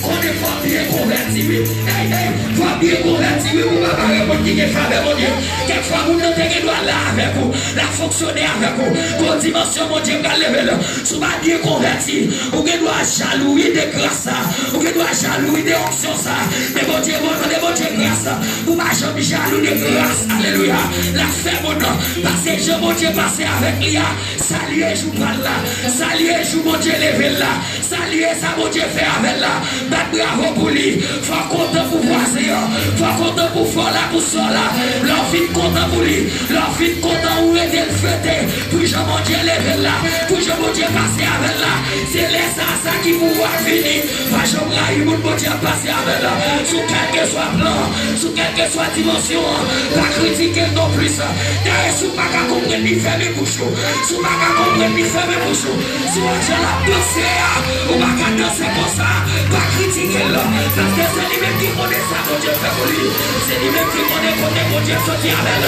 Konnen fò w byen konvèti, wi. Ey, ey, fò w byen konvèti, wi, pou w pa bare moun ki gen favè Bondye. Kèk fwa, moun nan te gen dwa la avèk ou, l ap fonksyone avèk ou. Gon dimansyon Bondye pral leve l. Si w pa byen konvèti, ou gen dwa jalou, wi, de gras sa. Ou gen dwa jalou, wi, de onksyon sa. Men Bondye, Bondye, Bondye gras. Ou pa janm jalou de gras. Alelouya. L ap fè moun nan pase jan Bondye pase avèk li a. Salye jou pral la. Salye jou Bondye leve l la. Salye sa Bondye fè avè l la. Bat bravo pou li. Fò w kontan pou vwazen an. Fò w kontan pou frè w la, pou sè w la. Lè w fin kontan pou li, lè w fin kontan, ou ede l fete pou jan Bondye leve l la, pou jan Bondye pase avè l la. Se lè sa, sa ki pou w ap vini. Pa janm rayi moun Bondye ap pase avè l la. Sou kèlkeswa plan, sou kèlkeswa dimansyon an, pa kritike l nonplis. Dayè, si w pa ka konprann li, fèmen bouch ou. Si w pa ka konprann li, fèmen bouch ou. Si w wè jan l ap danse a, ou pa ka danse konsa, pa kritike l. Paske se li menm ki konnen sa Bondye fè pou li. Se li menm ki konnen kote Bondye soti avè l.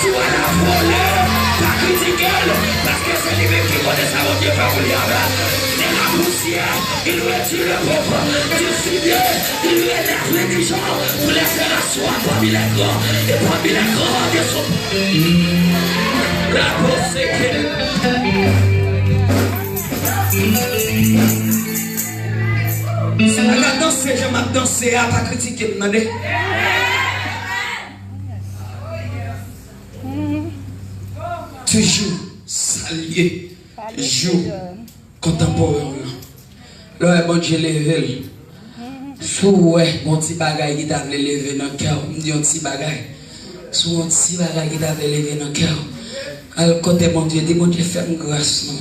Si w wè l ap vole, pa kritike l. Paske se li menm ki konnen sa Bondye fè pou li avè l. De la poussière, il retire le pauvre. Du fumier, il relève l'indigent. Pour les faire asseoir parmi les grands. Et parmi les grands de son. La possédé. Si w pa ka danse jan m ap danse a, pa kritike m, tande. Toujou salye jou kontanporen w lan. Lè w wè Bondye leve l, si w wè yon ti bagay ki ta vle leve nan kè w, m di yon ti bagay, si w wè yon ti bagay ki ta vle leve nan kè w, al kote Bondye, di, Bondye, fè m gras non.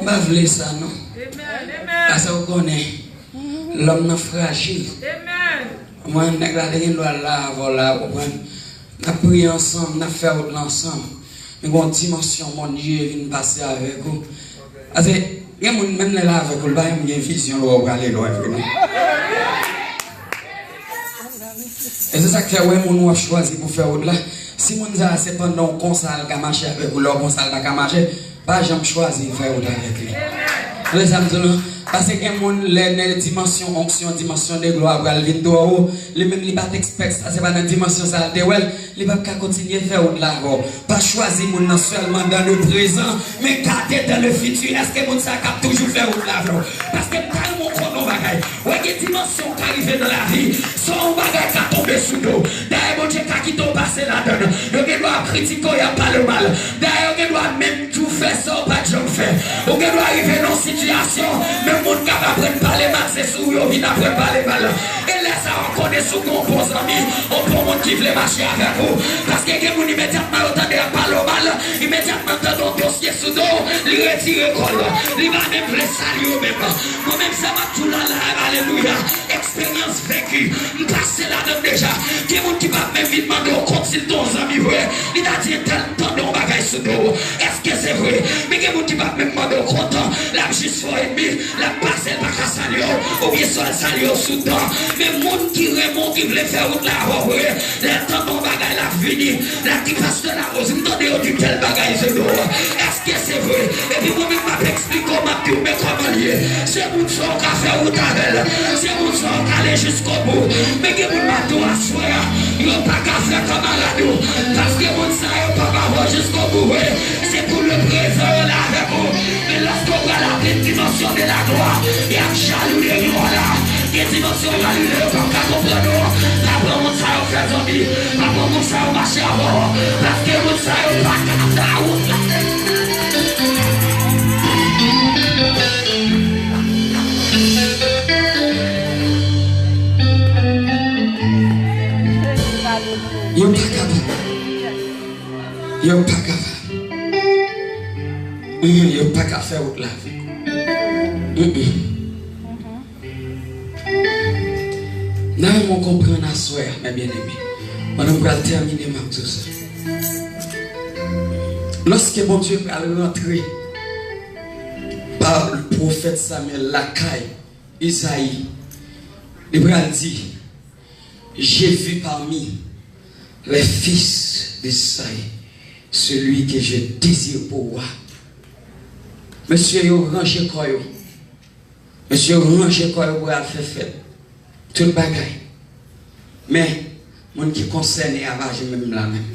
M pa vle sa non. Paske w konnen, lòm nan frajil. Mwen, nèg la te gen dwa la avè w la, ou konprann? N ap priye ansanm, n ap fè wout la ansanm. Men gon dimansyon Bondye vin pase avèk ou. Paske gen moun, menm lè l avèk ou, l pa janm gen vizyon lè w prale lwen vre non. E se sa k fè w wè moun w ap chwazi pou fè wout la. Si moun sa a se pandan w konsa l ka mache avèk ou, lè w konsa l pa ka mache, pa janm chwazi fè wout avèk li. Tande sa m di w lan? Paske gen moun, lè nan dimansyon onksyon, dimansyon de glwa pral vin twò wo, li menm li pa t ekspèk sa, se pa nan dimansyon sa a l te wè l, li p ap ka kontinye fè wout la avè w. Pa chwazi moun nan sèlman dans le présent, men gade dans le futur. Èske moun sa a k ap toujou fè wout la avè w? Paske m ta renmen w konnen yon bagay. Wè gen dimansyon w ka rive nan lavi, se yon bagay ka tonbe sou do w. Dayè, Bondye ka kite w pase ladann. Yo gen dwa ap kritike w, y ap pale w mal. Dayè, yo gen dwa menm di w fè sa w pa t janm fè. Ou gen dwa rive nan yon sitiyasyon, menm moun k ap aprann pale mal, se sou ou yo vin aprann pale mal. E lè sa a, w ap konnen si w gen yon bon zanmi, yon bon moun ki vle mache avèk ou. Paske gen moun, imedyatman yo tande y ap pale w mal, imedyatman tande yon dosye sou do w, li retire kò l. Li pa menm vle salye w menm. Mwen menm, sa m ap di w la, la, alelouya. eksperyans venki. M pase ladan l deja. Gen moun ki p ap menm vin mande w kont si l te yon zanmi vre. Li ta di entèl m tande yon bagay sou do w. Èske se vre? Men gen moun ki p ap menm mande w kont. L ap jis fè w enmi. L ap pase, l pa ka salye w. Oubyen swa l salye w sou tan. Men moun ki renmen w, ki vle fè wout la avè w vre, lè l tande yon bagay, l ap vini. L ap di, pastè Larose, m tande yo di tèl bagay sou do w. Èske se vre? Epi mwen menm m ap eksplike w, m ap di w men kòman l ye. Se moun sa w ka fè wout avè l. Se moun sa w ka ale jiskobou. Men gen moun m ap di w aswè a, yo pa ka fè kanmarad ou. Paske moun sa yo p ap avè w jiskobou vre. Se pou leprezan yo la avèk ou. Men lòske w pral atenn dimansyon de la glwa, y ap jalou de glwa la. Gen dimansyon w pral rive, yo p ap ka konprann ou. Pa pran moun sa yo fè zanmi. Pa pran moun sa yo mache avè w. Paske moun sa yo pa ka fè wout la. Yo pa kapab. Yo pa kapab. Mm, yo pa ka fè wout la avèk ou. Mm, mm. Nan yon mo konprann aswè a, mè byeneme. Pandan m pral tèmine, m ap di w sa. Lòske Bondye pral rantre pa pwofèt Samyèl lakay Izayi, li pral di, J'ai vu parmi les fils d'Isaï celui que je désire pour roi. Mesye yo ranje kò yo. Mesye yo ranje kò yo pou y al fè fèt. Tout bagay. Men, moun ki konsène a pa janm menm la menm.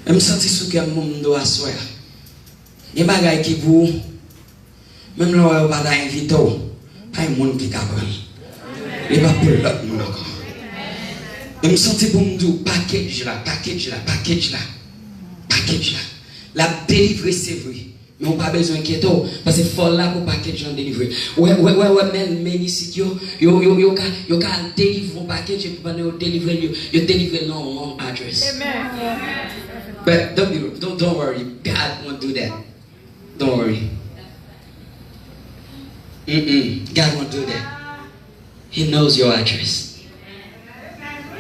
Men m santi sou kè m pou m di w aswè a. Gen bagay ki pou ou. Menm lè w wè yo pa ta envite w, pa gen moun ki ka pran l. Li pa pou lòt moun ankò. Men m santi pou m di w, package la, package la, package la, package la. L ap delivre, se vre. Men ou pa bezwen enkyete w, paske fò l la pou package lan delivre. Wè, wè, wè, wè, men, men isit yo, yo, yo, yo ka, yo ka al delivre yon package, epi pandan yo delivre l, yo, yo delivre l nan yon wrong address. But don't, be- don't, don't worry, God won't do that. Don't worry. Mm-mm. God won't do that. He knows your address.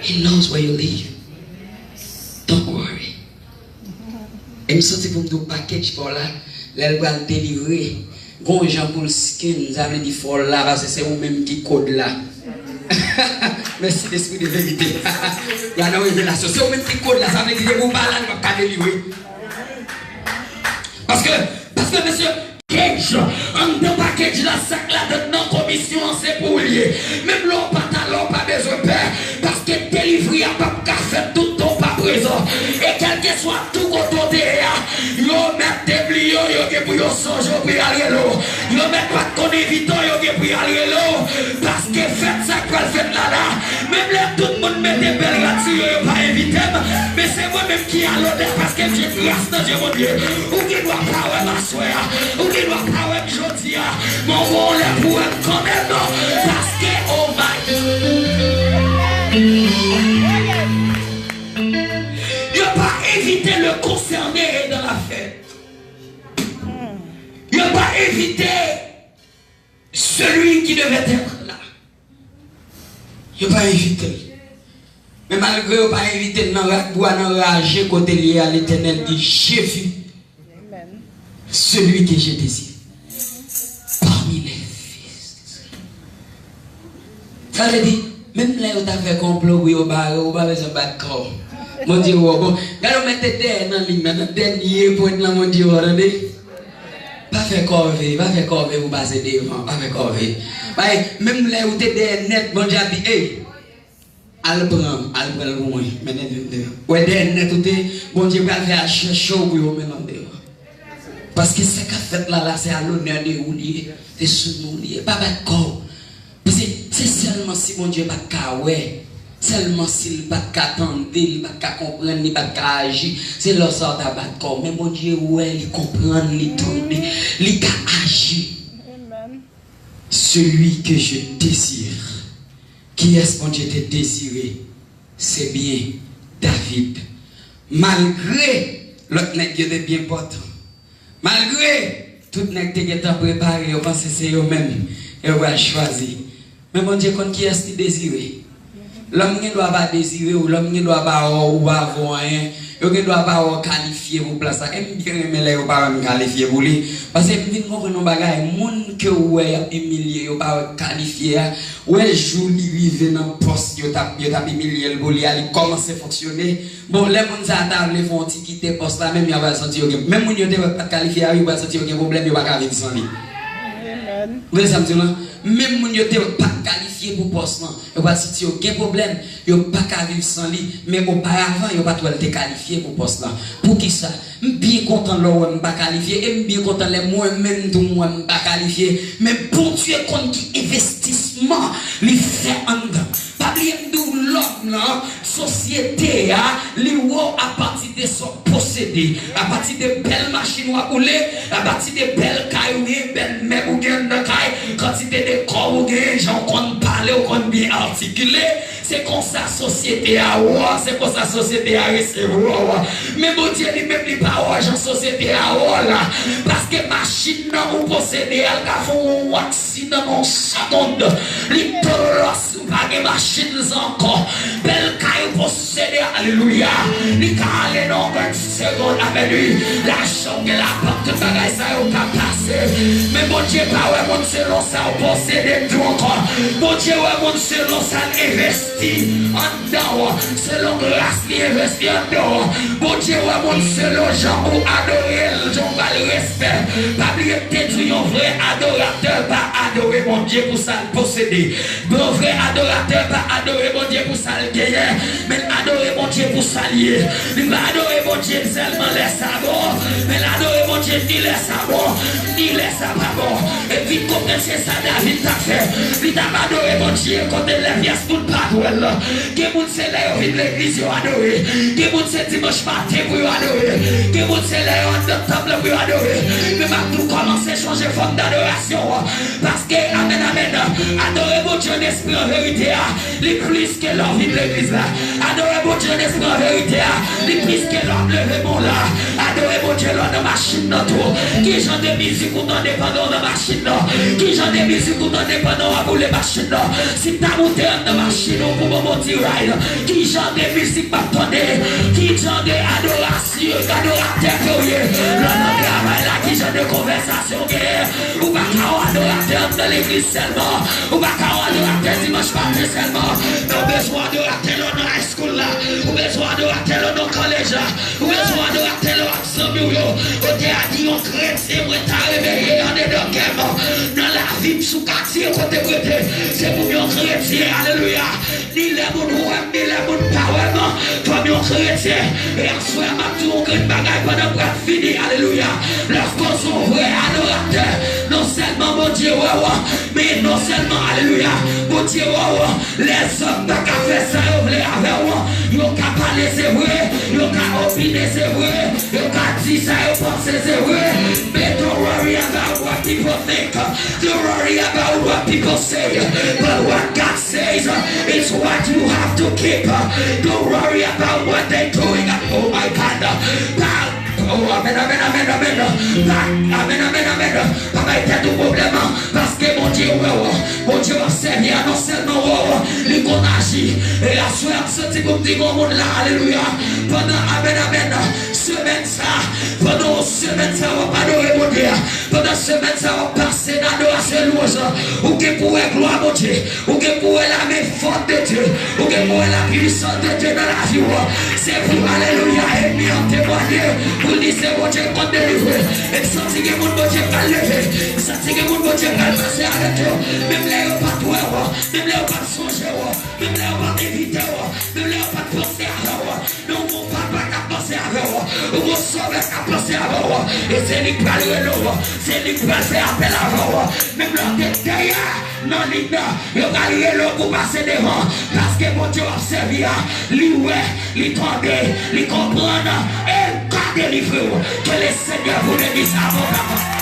He knows where you live. Don't worry. E m santi pou m di w package pa w la, lè l pral delivre, gon jan pou l scan, sa vle di fò l la, paske se ou menm ki kòd la. Mèsi, lespri de verite. Y a nan revelasyon. Se ou menm ki kòd la, sa vle di depi w pa la, li p ap ka delivre. Paske, paske, mesye, package, anndan package la, sa k ladan nan komisyon an, se pou ou l ye. Menm lè w pa ta la, w pa bezwen pè, paske delivri a p ap ka fèt tout tan w pa prezan. E kèlkeswa tou kote w te ye a, yo mèt te bliye w, yo gen pou yo sonje w pou y al rele w. Yo mèt pa t konn envite w, yo gen pou y al rele w. Paske fèt sa k pral fèt la la, menm lè tout moun mete bèl rad sou yo, yo pa envite m, men se mwen menm ki a lonè paske m jwenn gras nan je Bondye. Ou gen dwa pa wè m aswè a, ou gen dwa pa wè m jodi a, men w gon lè pou wè m kanmenm, paske, oh my. Yo pa envite le concerné dans la fête. Yo pa envite celui qui devait être là. Yo pa envite l. Men malgre yo pa envite l nan rak bwa, nan raje kote l ye a, Letènèl di, J'ai vu celui que je désire parmi les fils. Sa vle di, menm lè yo ta fè konplo pou yo bare w, ou pa bezwen bat kò w. Bondye wè w. Bon, gade w mete dèyè nan liy nan, nan dènye pwent lan, Bondye wè w, tande. Pa fè kòve, pa fè kòve pou pase devan, pa fè kòve. Bay, menm lè ou te dèyè nèt, Bondye ap di, ey, al pran, al pran l pou mwen, mennen l deyò. Wè dèyè nèt ou te, Bondye pral fè al chèche w pou yo mennen w deyò. Paske sa k ap fèt la, la, se a lonè de ou li ye, se sou nou li ye. Pa bat kò w. Paske se sèlman si Bondye pa t ka wè, sèlman si l pa t ka tande, li pa t ka konprann, li pa t ka aji, se lè sa w ta bat kò w. Men Bondye wè, li konprann, li tande, li ka aji. Celui que je désire. Kiyès Bondye te dezire? Se byen David. Malgre lòt nèg yo te byen pòtan, malgre tout nèg te gentan prepare, yo panse se yo menm Yo pral chwazi. Men Bondye konn kiyès li dezire. Lòm gen dwa pa dezire w, lòm gen dwa pa wè w, ou pa vo anyen. Yo gen dwa pa wè w kalifye pou plas la. E m byen renmen lè yo pa wè m kalifye pou li. Paske m vin konprann yon bagay, moun ke w wè y ap imilye, yo pa wè w kalifye a, wè jou li rive nan pòs, yo t ap, yo t ap imilye l pou li a, li kòmanse fonksyone. Bon, lè moun sa a ta vle fè yon ti kite pòs la, menm yo pral santi yo gen, menm moun yo te wè k pa t kalifye a, yo pral santi yo gen pwoblèm, yo pa ka viv san li. Amen. Ou konprann sa m di w lan? Menm moun yo te wè k pa t kalifye pou pòs lan, yo pral santi yo gen pwoblèm, yo pa ka viv san li. Men oparavan, yo pa t wè l te kalifye pou pòs lan. Poukisa? M byen kontan lè w wè m pa kalifye, e m byen kontan lè mwen menm tou m wè m pa kalifye. Men Bondye konn ki envestisman li fè anndan. Pa bliye m di w lòm nan, sosyete a, li wè w apati de sa w posede, apati de bèl machin w ap woule, apati de bèl kay ou gen, bèl mèb ou gen anndan kay, kantite de kòb ou gen, jan w konn pale, w konn byen atikile. Se konsa sosyete a wè w, se konsa sosyete a resevwa w. Men Bondye li menm li pa wè w jan sosyete a wè w la. Paske machin nan ou posede a, l ka fè w yon aksidan nan yon segonn. Li twò lòs, ou pa gen machin sa ankò. Bèl kay ou posede a, alelouya, li ka ale nan yon grenn segonn, amèn wi. Lajan w gen, labank, tout bagay sa yo ka pase. Men Bondye pa wè moun selon sa w posede, m di w ankò. Bondye wè moun selon sa l envesti anndan w, selon gras li envesti anndan w. Bondye wè moun selon jan ou adore l, jan w ba l respè. Pa bliye m te di w, yon vrè adoratè pa adore Bondye pou sa l posede. Yon vrè adoratè pa adore Bondye pou sa l genyen, men l adore Bondye pou sa l ye. Li pa adore Bondye sèlman lè sa bon, men l adore Bondye ni lè sa bon, ni lè sa pa bon. E vin konprann se sa David t ap fè. Li t ap adore Bondye kote lè pyès moun pa t wè l. Gen moun se lè yo vin legliz yo adore. Gen moun se dimanch maten pou yo adore. Gen moun se lè yo anndan tanp lan pou yo adore. Men m ap tou kòmanse chanje fòm dadorasyon an. Paske, amèn, amèn, adore Bondye an espri an verite a, li plis ke lè w vin legliz la. Adore Bondye an espri an verite a, li plis ke lè w ap leve men w la. Adore Bondye lè w nan machin nan tou. Ki jan de mizik ou tande pandan w nan machin nan? Ki jan de mizik ou tande pandan w ap woule machin nan? Si m ta moute anndan machin ou pou ban m yon ti ride, ki jan de mizik m ap tande? Ki jan de adorasyon, adoratè ke w ye? Lè w nan travay la, ki jan de konvèsasyon w genyen? Ou pa ka yon adoratè anndan legliz sèlman. Ou pa ka yon adoratè dimanch maten sèlman. Men w bezwen adoratè lè w nan high school la. Ou bezwen adoratè lè w nan college la. Ou bezwen adoratè lè w ak zanmi w yo. Kote a di yon kretyen, mwen ta renmen ye anndan kè m. Nan lavi m sou katye kote m rete, se pou m yon kretyen. Alelouya. Ni lè moun wè m, ni lè moun pa wè m, kòm yon kretyen. E aswè a, m ap di w yon grenn bagay pandan m pral fini, alelouya. Lè w poze yon vrè adoratè, non sèlman Bondye wè w, men non sèlman, alelouya, Bondye wè w, lèzòm pa ka fè sa yo vle avè w. Yo ka pale, se vre, yo ka opine, se vre, yo ka di sa yo panse, se vre. Men don't worry about what people think. Don't worry about what people say, but what God says is what you have to keep. Don't worry about what they doing. Oh my God. Pa, oh, amen, amen, amen, amen. Pa, amen, amen, amen. Pa bay tèt ou pwoblèm, paske Bondye wè w. Bondye w ap sèvi a non sèlman wè w, li konn aji. E aswè a, m santi pou m di yon moun la, alelouya. Pandan, amen, amen, semèn sa, pandan yon semèn sa, w ap adore Bondye a. Pandan semèn sa w ap pase nan adorasyon, lwanj, ou gen pou wè glwa Bondye, ou gen pou wè la men fòt de Dye, ou gen pou wè la pwisans de Dye nan lavi w. Se pou, alelouya, ènmi an temwaye pou l di se Bondye k konn delivre. E m santi gen moun Bondye pral leve, m santi gen moun Bondye pral pase avèk yo. Menm lè yo pa t wè w, menm lè yo pa t sonje w, menm lè yo pa t envite w, menm lè yo pa t panse avè w. Men w gon papa k ap panse avè w, w gon sovè k ap panse avè w, e se li k pral rele w, se li k pral fè apèl avè w. Menm lè w te dèyè nan lit nan, yo pral rele w pou w pase devan, paske Bondye w ap sèvi a, li wè, li tande, li konprann, e l ka delivre w. Que le Seigneur vous bénisse abondamment.